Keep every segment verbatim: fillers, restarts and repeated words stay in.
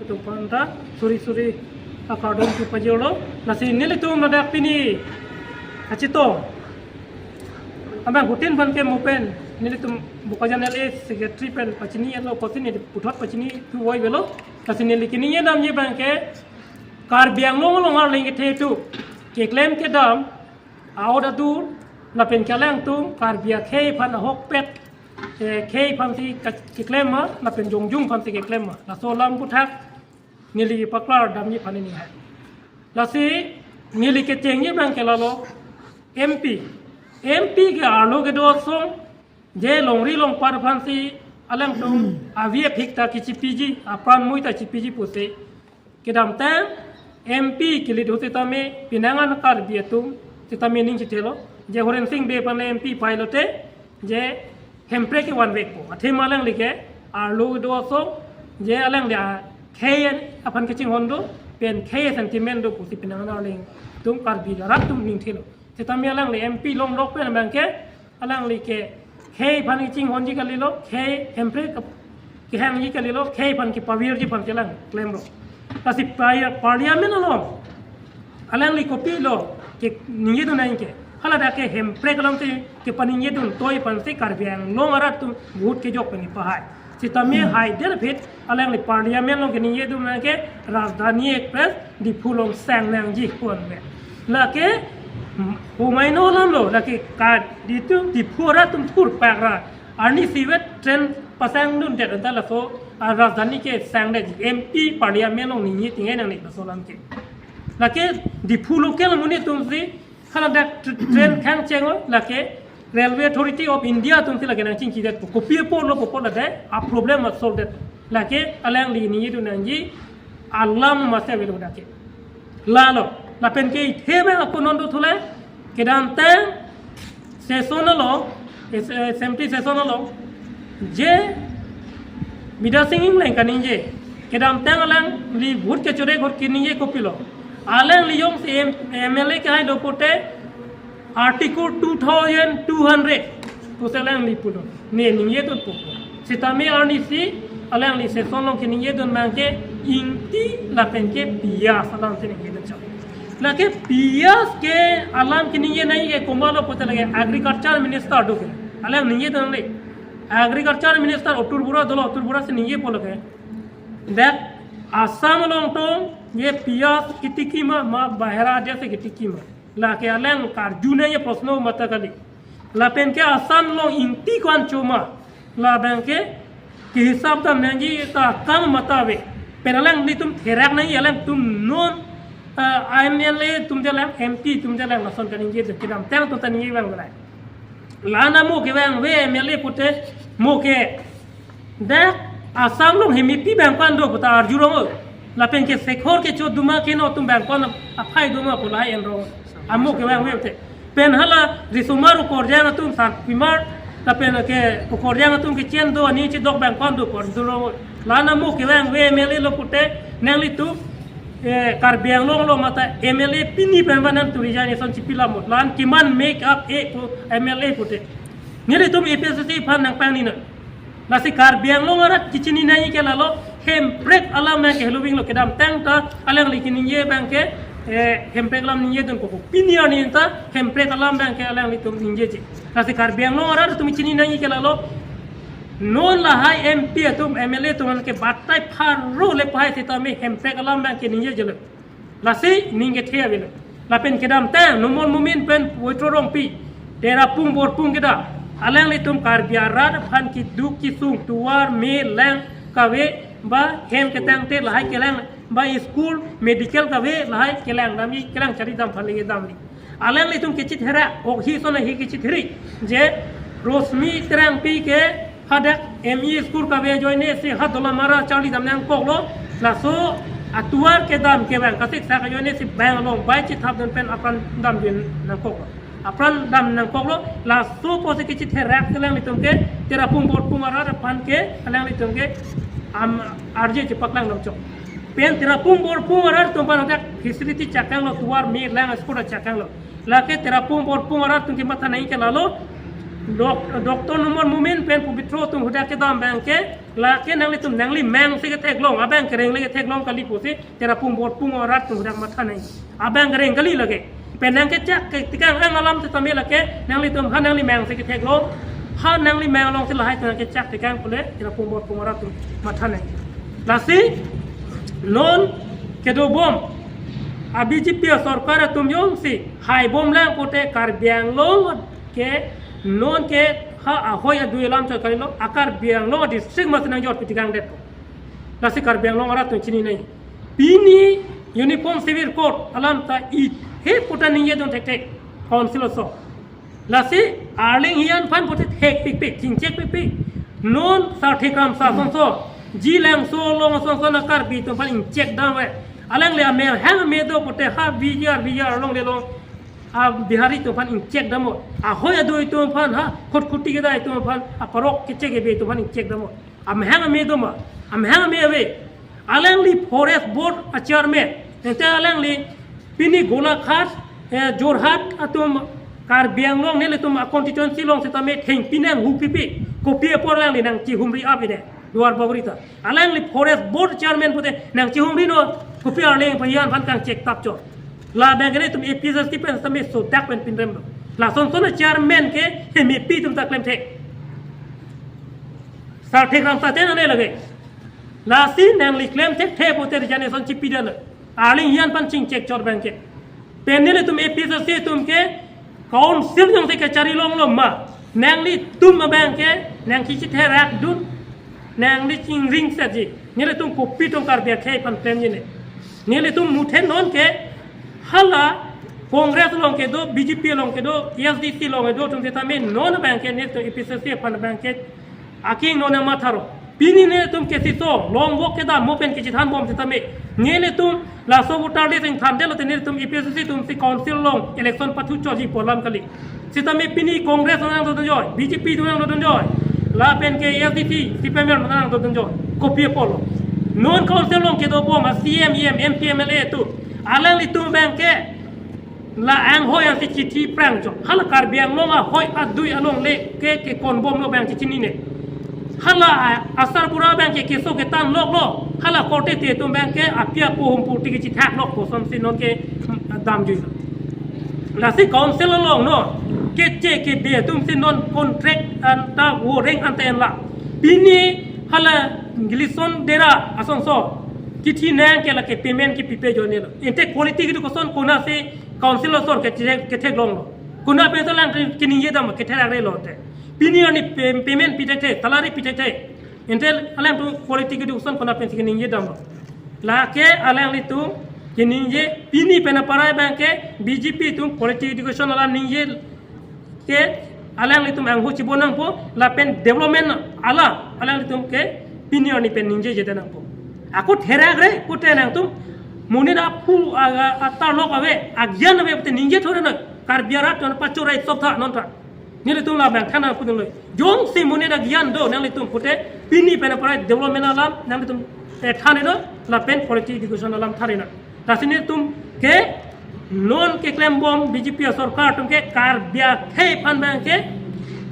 Tupanta suri suri akardom tu pajolo. Lasi nelitum ladak pini achito abang hutin ban ke mupen nelitum Bokajan L A secretary pen pachini elo kosin neli puthot pachini tu voi velo. Lasi neli kini ye dam ye bang ke Karbi Anglong along arleng kethe tu keklem kedam aot adur lapen ke alangtum Karbi akhei aphan ahokpet, eh, khei aphan si ka-, keklem ma lapen jongjung aphan si keklem ma, laso alam aputhak neli paklar dam ye aphan ni hai. Lasi neli kecheng ye bang ke lalo M P, M P ke arlo kedo asong je longri longpar aphan si alangtum avi aphik ta kechipiji, apran mui ta chipiji pusi kedamtang M P kelit ahut sitame penang an Karbi atum sitame ning chithelo je Horen Sing Bey aphan le M P pai lote je Hemprek ke vanvekpo. Athema alangli ke arlo kedo asong je alangli akhei aphan kachinghon do pen khei sentiment do pusi penang an arleng atum Karbi arat atum ning thelo. Sitame alangli M P longlok pen bang ke alangli ke khei aphan kachinghonji kalilo, khei Hemprek ke-, kehangji kalilo, khei aphan kepavirji aphan ke alang klemlo. Lasi pa-, Parliament along alangli kopilo keningje dun nangji ke, hala dak ke Hemprek along si kepaningje dun toi aphan si Karbi Anglong arat atum vote kejok pen pahai. Sitame haider aphi alangli Parliament along keningje dun nang ke Rajdhani Express Diphu along sang nangji pu an ve. Lake, hmm, humai no alam lo, lake ka di tu Diphu arat atum thur pak ra. Arnisi vet train pasang dundet anta laso, ah, Rajdhani ke sangdet M P Parliament along ningje tingai nangne laso alam ke. Lake Diphu local amonit atum si hala dak tr-, train khang cheng o, lake Railway Authority of India atum si lake nangchingki det, kopi apotlo pu apot lake a problem a solve det. Lake alangli ningje dun nangji alam masi avelo dak ke. Lalo, lapen ke ithe bang ako non do thule, kedamtang session along, es-, assembly session along, je Bidya Sing Engleng kaningje, kedamtang alangli vote kechorek ahut keningje kopilo. Alangli jongsi M-, M L A kehai do pote, Article two thousand two hundred pusi alangli pulo. Ne ningje dun pupo. Sitame arnisi alangli session along keningje dun bang ke ingti lapen ke piyaj alam si ningje dun chok. Lake piyaj ke alam keningje nangji ke komatlo pote lake Agriculture Minister do ke. Alang ningje dun le. Agriculture Minister Atul Bora dolo, Atul Bora si ningjepo lake. Dak Assam along tong ye piyaj ketiki ma, ma bahera adet si ketiki ma. Lake alang karju nangji proshno matha kali. Lapen ke Assam along ingti ko-an cho ma. Labang ke kehisap dam nangji ta akam matha ave. Pen alanglitum therak nangji alangtum non, ah, M L A atum de lang, M P atum de lang lason kaningje de kedamtang atum ta ningje vang belai. La-an amo kevang ave M L A pute mo ke dak Assam along hemipi bang ko-an do puta arjurong o. Lapen ke Sekhor kecho duma keno atum bang ko-an aphai duma pu lahai enrong. Amo kevang ave te. Pen hala risomar ukorjang atum sarpimar, lapen ke ukorjang atum kechen do ani chedok bang ko-an do pu arjurong o. La-an amo kevang ave M L A lo pute nanglitum, eh, Karbi Anglong along mata M L A pini pen banan tu resignation chipi lamot. La-an keman make up e pu M L A pute. Nelitum A P H L C aphan nangpangni non. Lasi Karbi Anglong arat kechini nangji ke lalo, Hemprek alam nang ke heloving lo kedamtang ta, alangli keningje bang ke, eh, Hemprek alam ningje dun koko. Pini arni ta, Hemprek alam bang ke alanglitum ningjeje. Lasi Karbi Anglong arat atum chini nangji ke lalo, non lahai M P atum, M L A atum ke batai pharo le pahai sitame Hemprek alam bang ke ningjeje lo. Lasi ning kethe avelo. Lapen kedamtang Numal Momin pen Poibitro Rongpi, Terapung Borpung kedam, alanglitum Karbi arat aphan keduk kesung tovar me lang kave ba hem ketangte lahai kelang ba school medical kave lahai kelang damji, kelang charli dam aphan le damji. Alanglitum kechithera, ok hi sona hi kechitheri, je Rosmi Terangpi ke hadak M E school kave ajoine si ha Dolamara charli dam nangkoklo, laso atovar kedam kevang kasiksak ajoine si bang along bai chithap dun pen apran damjin nangkoklo. Apran dam nangkoklo, laso pusi kechitherak si alanglitum ke Terapung Borpung arat aphan ke alanglitum ke am arje chepaklang dam chok. Pen Terapung Borpung arat atum aphan hadak facility chakanglo, tovar me lang school chakanglo. Lake Terapung Borpung arat atum kematha nangji ke lalo, Dok-, Doctor Numal Momin pen Poibitro atum hadak kedam bang ke Lake nanglitum nangli meng si ketheklong, abang kereng le ketheklong kali pusi, Cherra Pungborpung arat atum dak matha nangji. Abang kereng kali lake. Pen nangkechak ke tikang ang alam setame lake, nanglitum ha nangli meng si ketheklong, ha nangli meng alongsi lahai nangkechak tikang pule, Cherra Pungborpung arat atum matha nangji. Lasi, non kedobom, a B J P asorkar atum jongsi haibomlang pute Karbi Anglong ke non ke ha ahoi adui alam chot kalilo, a Karbi Anglong district mas nangjor pitikang det. Lasi Karbi Anglong arat atum chini nangji. Pini Uniform Civil Code alam ta i he puta ningje dun thekthek council aso. Lasi arleng hiyan aphan pute thekpikpik, chingchekpikpik. Non Sarthe Kramsa asonso, Jilangso along asonso na Karbi atum aphan ingchek damre. Alangli amehang ame do pute ha V G R, V G R along le long, a Bihari atum aphan ingchek damlo. Ahoi adui atum aphan ha, khutkhut kedai atum aphan, a parok kechek kebe atum aphan ingchek damlo. Amehang ame do ma, amehang ame ave. Alangli Forest Board a chairman, ente alangli pini Golaghat, eh, Jorhat atum Karbi Anglong nelitum a constituency along setame thengpi nanghupipi, kopi apor alangli nangchihumri ave de, Duar Bagori ta. Alangli Forest Board chairman pute nangchihumri non, kopi arleng pahiyan aphan kangchek tap chot. Labang ke nelitum A P H L C pen setame sodak pen pinrem do. Lasonson a chairman ke hemepi atum ta klemthek. Sarthe Kramsa te nane lake. Lasi nangli klemthekthe pute resignation chipi dana. Arleng hiyan aphan chingchek chot abang ke. Pen nelitum A P H L C atum ke council jongsi kachari longlo ma. Nanglitum abang ke nangkichitherak dun. Nangli chingring saji. Nelitum kopi tong Karbi akhei aphan klemji ne. Nelitum muthe non ke hala Congress along kedo, B J P along kedo, A S D C along kedo atum setame non abang ke nelitum A P H L C aphan abang ke aking non matharo. Pini nelitum kesiso, long walk kedam mo pen kechithanbom setame. Nelitum laso voter list ingthanthe lote nelitum A P H L C atum si council along election pathu chotji pu alam kali. Setame pini Congress nangdodunjoi, B J P atum nangdodunjoi. Lapen ke A S D C, C P I M nangdodunjoi. Kopi apotlo. Non council along kedobom a C M, E M, M P, M L A atum. Alanglitum abang ke la anghoi ansi chithi prang chot. Hala Karbi Anglong ahoi adui alongle ke kekonbomlo abang chichinine. Hala a-, asarbura abang ke keso ketang loklo. Hala korte te atum abang ke api apo humpu tiki chithak lok kosonsi non ke, hmm, damjui. Lasi council along non kechek kebe atum si non contract anta voreng anta enla. Pini hala Gleeson Dera asonso kithi nang ke lake payment kipipe ajoinelo. Ente quality kedo koson konatsi council asor ke chek, ketheklonglo. Konat pen ta lang keningje dam ketherak relo te. Pini arni pay-, payment pithekthe, salary pithekthe. Ente alangtum quality education konat pensi keningje damlo. Lake alanglitum keningje pini pen aparai abang ke B J P atum quality education alam ningje ke alanglitum anghu chibo nangpo lapen development alam alanglitum ke pini arni pen ningjeje nangpo. Ako therak re pute nangtum monit aphu a-, a-, atarlok ave, agyan ave pute ningje thore nang Karbi arat non pachorai sok tha non tha. Nelitum labang thanang pudunlo. Jongsi monit agyan do nanglitum pute pini pen aparai development alam nanglitum, eh, thanino lapen quality education alam thanina. Lasi nelitum ke non keklembom B J P asorkar atum ke Karbi akhei aphan abang ke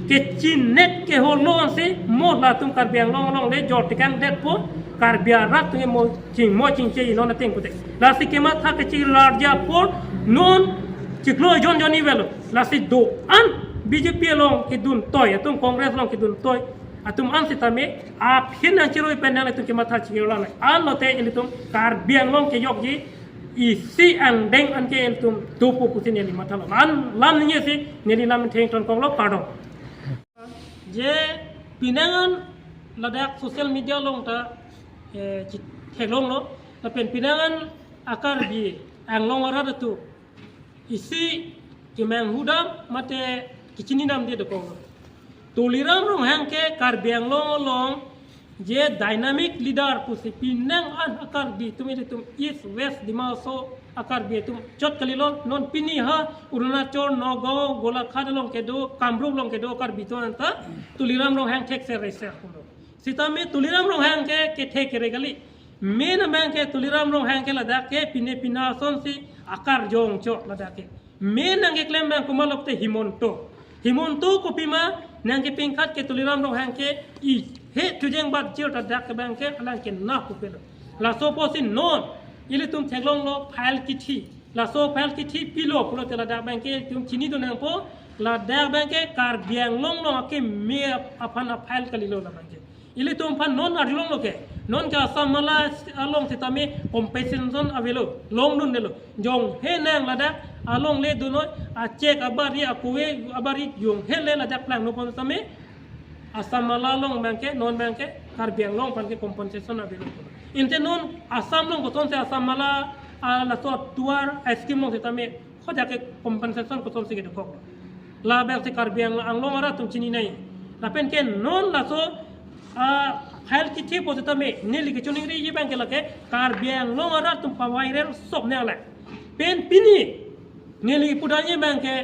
kechinek keholo ansi mo latum Karbi Anglong alongle jor tikang detpo Karbi arat atum ke mo chingmo chingche inon ateng pute. Lasi kematha kechirlarji apor non chiklo jonjon ivelo. Lasi do-an B J P along kedun toi atum, Congress along kedun toi atum an setame aphi nangchirui pen nanglitum kematha chikirla nang. Anlote ilitum Karbi Anglong kejokji isi angdeng anke ilitum dopo pusi neli mathalo. Lam, lam ningje si neli lam thengthon koklo, pardon. Je penang an ladak social media along ta, eh, chit-, theklonglo. Lapen penang an a Karbi Anglong arat atum isi kemanghu dam mate kechini damde dokok. Tuliram Ronghang ke Karbi Anglong along je dynamic leader pusi penang an a Karbi atum ilitum East West Dima Hasao a Karbi atum chot kalilo, non pini ha Arunachal, Nagaon, Golaghat along kedo, Kamrup along kedo Karbi atum anta Tuliram Ronghang thekser reser pulo. Setame Tuliram Ronghang ke kethe kere kali. Main abang ke Tuliram Ronghang ke ladak ke pine pina asonsi akarjong chot ladak ke. Main nangkeklem abang komatlo pute Himanta. Himanta kopima nangkepingkat ke Tuliram Ronghang ke i He chojeng bat jir ta dak abang ke alang ke na pupelo. Laso apotsi non ilitum theklonglo file kithi. Laso file kithi pilo pulote ladak abang ke itum chinidun nangpo, ladak abang ke Karbi Anglong along akeme aphan a-file kalilo labang ke. Ilitum aphan non arjulonglo ke. Non ke Assam Mala along sitame compensation avelo, longdundelo. Jonghe nang ladak alongle dunoi, a-check abari, akove abari, jonghe le ladak plangno pon sitame Assam Mala along abang ke, non abang ke Karbi Anglong aphan ke compensation avelo. Ante non Assam along kosonsi Assam Mala, ah, laso tovar a-scheme along sitame, kojak ke compensation kosonsi kedokok. Labangsi Karbi Ang-, Anglong arat atum chininei. Lapen ke non laso, ah, file kithi pu sitame, neli kachiningri abang ke lake, Karbi Anglong arat atum pa-viral sop ne alai. Pen pini, neli pudamji abang ke,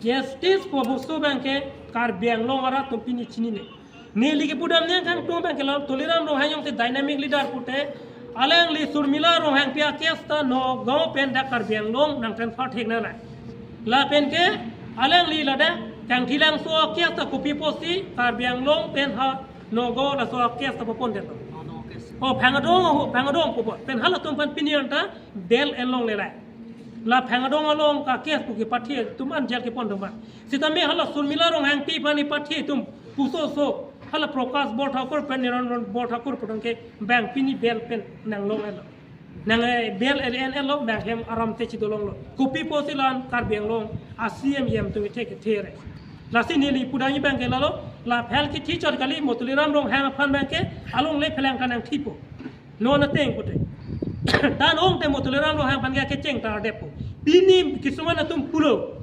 justice pu bostu abang ke Karbi Anglong arat atum pini chinine. Neli kepudam nangkangtung abang ke la Tuliram Ronghang jongsi dynamic leader pute, alangli Surmila Ronghangpi a-case ta Nagaon pen dak Karbi Anglong nang transfer thek nang la. Lapen ke alangli ladak Kangthilangso a-case ta kopi apotsi Karbi Anglong pen ha Nagaon laso a-case ta papondet lo. Oh, Phangadong, Phangadong pupo. Pen halatum aphan pini anta bail en longle la. La Phangadong along a-case pu kepathe atum an jail kepon atum an. Sitame hala Surmila Ronghangpi aphan ipathe atum pusoso. Hala Prakash Borthakur pen Niranjan Borthakur pu abang ke abang pini bail pen nang long-etlo. Nang, eh, bail en-etlo, abang hem aram te chidolonglo. Kopi apotsi la-an Karbi Anglong a-C M E M atum kethe kethe re. Lasi neli pudamji abang ke lalo, la file kithi chot kali, mo Tuliram Ronghang aphan abang ke alongle phelang kanang thipo. Non ateng pute. Ta non te mo Tuliram Ronghang aphan ke kecheng ta depo. Pini kisuman atum pulo,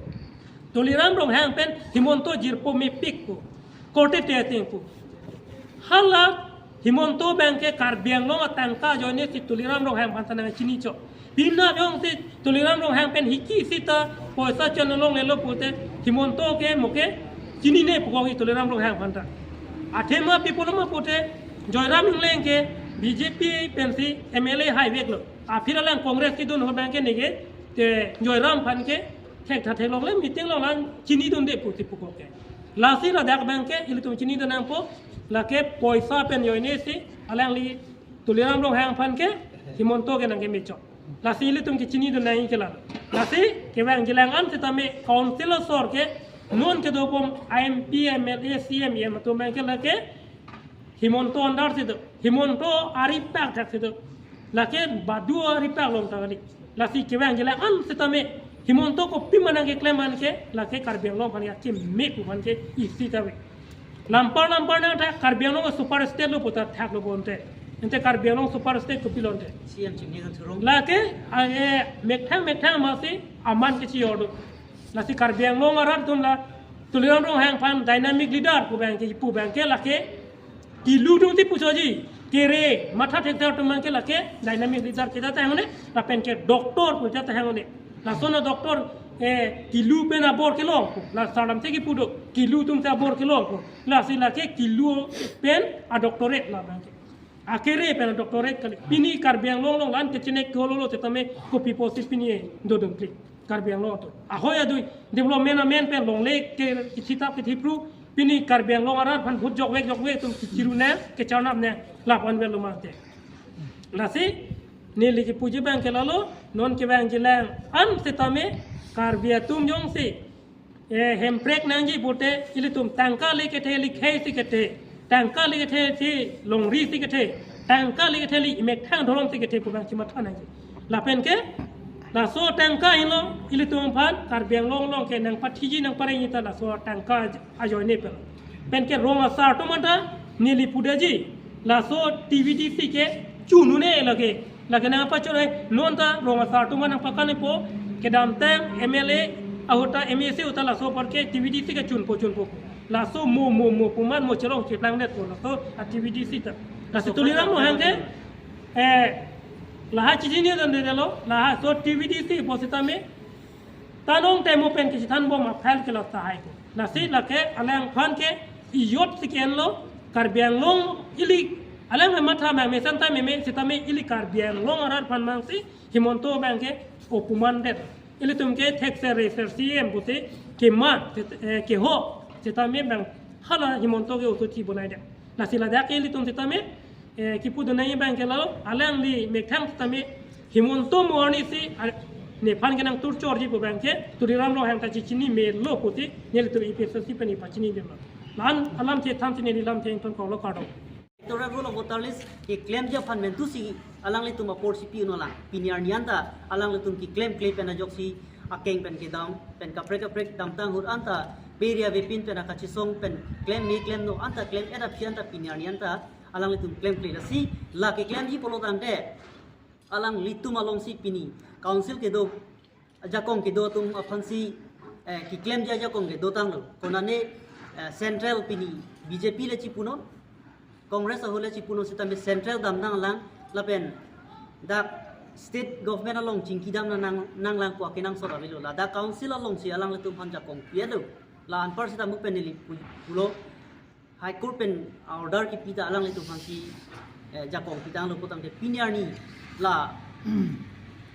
Tuliram Ronghang pen Himanta jirpo mepik pu. Korte te ateng pu. Hala Himanta abang ke Karbi Anglong atangka ajoine si Tuliram Ronghang aphan ta nang chini chok. Pini jongsi Tuliram Ronghang pen hiki sita poisa chonlonglelo pute Himanta ke mo ke chinine pukok i Tuliram Ronghang aphan ta. Athema pi pulo ma pute Joyram Engleng ke B J P pensi M L A haiveklo. Aphi alang Congress kedun ho abang ke neke te Joyram aphan ke thektha theklongle meeting along la-an chinidunde pusi pukok ke. Lasi ladak abang ke ilitum chinidun nangpo, lake poisa pen ajoine si alangli Tuliram Ronghang aphan ke Himanta ke nang keme chok. Lasi ilitum kechinidun nangji ke la. Lasi kevangji lang-an sitame council asor ke non kedobom M P, M L A, C M, E M atum abang ke lake Himanta under si do. Himanta ari pak thak si do. Lake badu ari pak long ta kali. Lasi kevangji lang-an sitame Himanta kopi ma nang keklem an ke lake Karbi Anglong aphan ke akeme pu aphan ke isi ta ave. Lampar lampar nang thak Karbi Anglong super state lo puta thaklo bonte. Ante Karbi Anglong super state kopilo ante. C M chingni kan thurung. Lake, ah, eh, methang methang masi aman kechijor do. Lasi Karbi Anglong arat atum la Tuliram Ronghang aphan dynamic leader pu abang ke, pu abang ke lake kilu atum si puchoji. Kere matha thekthar atum abang ke lake dynamic leader ke jata hangone, lapen ke doctor pu jata hangone. Lason a-doctor, eh, kilu pen abor kelong pu. La sarlam si kipu do, kilu atum si abor kelong pu. Lasi lake kilu pen a-doctorate la abang ke. Akere pen a-doctorate kali. Pini Karbi Anglong along la-an kechenek kololo sitame kopi apotsi pini dodun klik. Karbi Anglong atum. Ahoi adui development amen pen longle ke kithitap kithipru pini Karbi Anglong arat aphan vote jokvek jokvek atum kichiru ne kecharnap ne lapu-an avelo mate. Lasi neli kepuji abang ke lalo non kevangji lang-an sitame Karbi atum jongsi, eh, hemprek nangji pute ilitum tangka le kethe, likhei si kethe, tangka le kethe si longri si kethe, tangka le kethe le methang dhorom si kethe pu abang chimatha nangji. Lapen ke laso tangka henlo ilitum aphan Karbi Anglong along ke nang pathiji nang parengji ta laso tangka ajoine pen. Pen ke rong asar atum anta neli pudamji laso T V D C ke chunune lake. Lake nang pachunoi non ta rong asar atum nang pakan-ipo kedamtang M L A ahut ta M A C ahut ta laso apor ke T V D C ke chunpo chunpo. Laso mo mo mo pu man mo cherong cheplang det po laso a-T V D C ta. Laso Tuliram Ronghang ke, eh, lahai chijini dan de lo, laso T V D C pu sitame ta non te mo pen kechethan bom a-file ke la tahai ko. Lasi lake alangphan ke iyot si ke-enlo Karbi Anglong ili alang matha mang mesen ta meme sitame ili Karbi Anglong arat aphan mang si Himanta abang ke opuman det. Ilitum ke thekser reser C M pusi keman, eh, keho sitame abang hala Himanta ke oso thi bonai det. Lasi ladak ke ilitum sitame, eh, kipu donai abang ke lo, alangli methang sitame, Himanta Murli si, ah, nephan kenangtur chorji pu abang ke, Tuliram Ronghang ta chechini melo pusi, nelitum A P H L C pen ipachini dema. La-an alamthe thansi neli lamthe ingtonkoklo, kardom. Electoral roll of voter list keklemji aphan mentusi alanglitum apor si pi unlang. Pini arni anta alanglitum keklemkle pen ajoksi akeng pen kedam pen kaprek kaprek damtang ahut anta pe ri avepin pen akachesong pen klem me klem no anta klem-et aphi anta pini arni anta alanglitum klemkle. Lasi la keklemji pulo tangte alanglitum alongsi pini council kedo, ajakong kedo atum aphansi, eh, keklemji ajakong kedotanglo. Konane, eh, central pini B J P le chipunon, Congress ahut le chipunon sitame central damnanglang lapen dak state government along chingki damnang, nanglang pu akenangsot avelo. Ladak council alongsi alanglitum aphan jakong pi-etlo. La anpar sita mu pen neli pu-, pulo. High Court pen order kipi ta alanglitum aphansi, eh, jakong pitanglo pu tangte pini arni la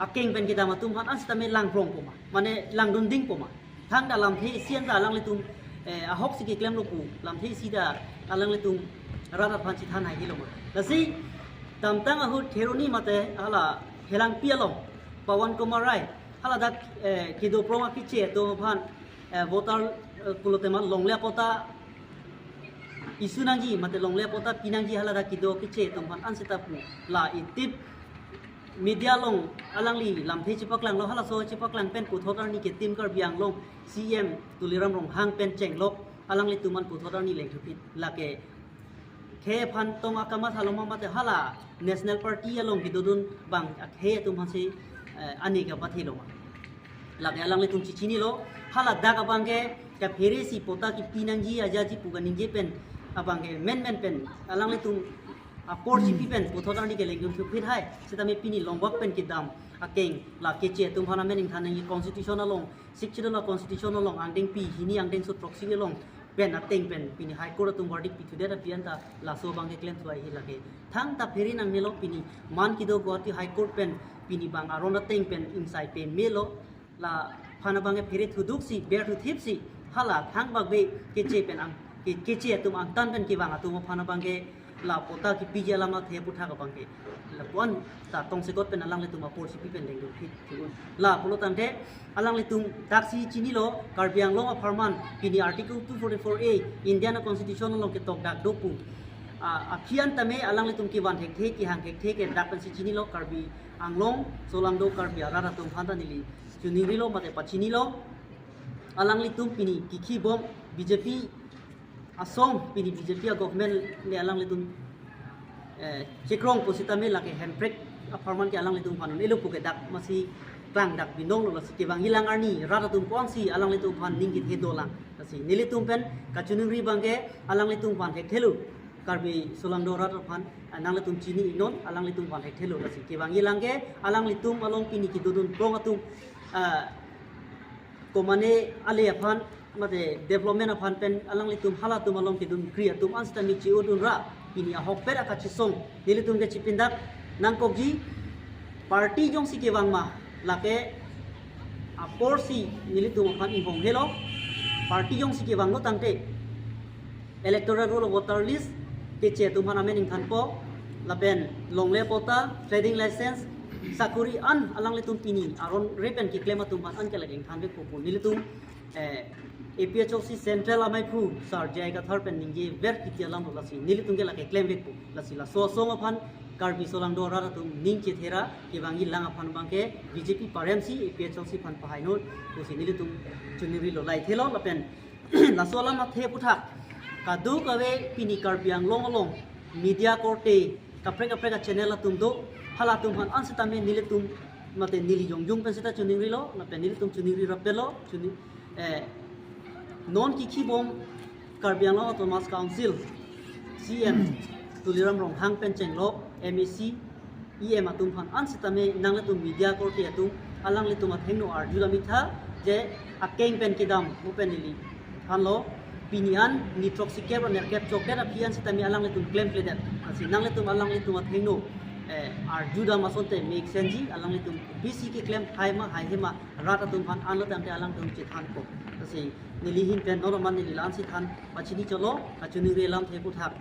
akeng pen kedam atum aphan an sitame langprong poma, mane langdunding poma. Thangta lamthe isi anta alanglitum, eh, ahoksi keklemlo pu lamthe isi ta alanglitum rat aphan chethan haihelo ma. Lasi damtang ahut Kheroni mate hala Phelangpi along Pawan Kumar Rai haladak, eh, kedo prong akeche atum aphan, eh, voter, eh, pulote ma longle apota issue nangji mate longle apota pinangji haladak kedo keche atum aphan an sita pu la itip media along alangli lamthe chepaklanglo, halaso chepaklang pen puthot arni ke Team Karbi Anglong C E M Tuliram Ronghang pen chenglok alanglitum an puthot arni lengthupit lake khei aphan tong akamatha lo ma mate hala National Party along kedodun abang akhei atum aphansi, eh, ane kapathelo ma. Lake alanglitum chechinilo, haladak abang ke kaphere si pota kipi nangji ajaji pu kaningje pen abang ke menmen pen alanglitum apor chipi pen puthot arni ke lengdunthupit hai. Sitame pini longbak pen kedam akeng la keche atum aphan amen ingthan nangji constitution along, Sixth Schedule constitution along angdengpi hini angdengso throksi along pen ateng pen pini High Court atum verdict pithudet aphi anta laso abang ke klemthu hai hi lake. Thangta phere nangnelo pini man kedo Guwahati High Court pen pini bang aron ateng pen ingsai pemelo, laphan abang ke phere thuduksi berthuthipsi hala thangbak be keche pen ang ke-, keche atum angtan pen kevang atum aphan abang ke la pota kipiji alam athe aputhak abang ke lapu-an ta tongsekot pen alanglitum apor chipi pen lengdunphit thu-un. La pulo tangte alanglitum daksi chinilo Karbi Anglong apharman pini Article two forty-four A Indian Constitution along ketok dak do pu, ah, aphi an tame alanglitum kevan thekthe kehang thekthe ke dak pensi chinilo Karbi Anglong solangdo Karbi arat atum aphan ta neli choningrilo mate pachinilo. Alanglitum pini kikhibom B J P asong pini B J P a government le alanglitum, eh, chekrong pusitame lake handbrake apharman ke alanglitum aphan un-elo pu ke dak masi klangdak binonglo, lasi kevangji lang arni rat atum ko-ansi alanglitum aphan ning kethe dolang. Lasi nelitum pen kachiningri abang ke alanglitum aphan thekthelo, Karbi solangdo rat aphan, ah, nanglitum chini-iknon, alanglitum aphan thekthelo. Lasi kevangji lang ke alanglitum along pini kedodun prong atum, ah, komane ale aphan mate development aphan pen alanglitum halatum along kedun kri atum an sitame che-odun ra pini ahokpet akachesong nelitum ke chipindak nangkokji. Party jongsi kevang ma lake aporsi nelitum aphan inghonghelo. Party jongsi kevanglo tangte electoral roll of voter list keche atum aphan amen ingthanpo, lapen longle pota, trading license, sakuri an alanglitum pini aron re pen keklem atum aphan an ke lake ingthanvekpo pu nelitum, eh, A P H L C Central amaiphu Sir J I Kathar pen ningjever kiti alam lo. Lasi nelitum ke lake klemvekpo. Lasi laso asong aphan Karbi solangdo arat atum ning chethera kevangji lang aphan abang ke B J P paremsi A P H L C aphan pahainon pusi nelitum choningrilo. Laithelo lapen laso alam athe aputhak kadokave pini Karbi Anglong along media korte kaprek kaprek a-channel atum do, halatum aphan an sitame nelitum mate neli jongjung pen sita choningrilo, lapen nelitum choningri rapelo, choni, eh, non kikhibom Karbi Anglong Autonomous Council C E M Tuliram Ronghang pen chenglok M A C, E M atum aphan an sitame nanglitum media korte atum alanglitum athengno arjudam-iktha je akeng pen kedam mo pen neli thanlo, pini an ni throksi kep ra nerkep chokdet aphi an sitame alanglitum klemkledet. Lasi nanglitum alanglitum athengno, eh, arjudam asonte mek senji, alanglitum bisi keklem hai ma haihe ma rat atum aphan anlo tangte alanglitum chethanpo. Lasi neli ahin pen non aman neli la-ansi than pachini cholo, kachiningri alamthe aputhak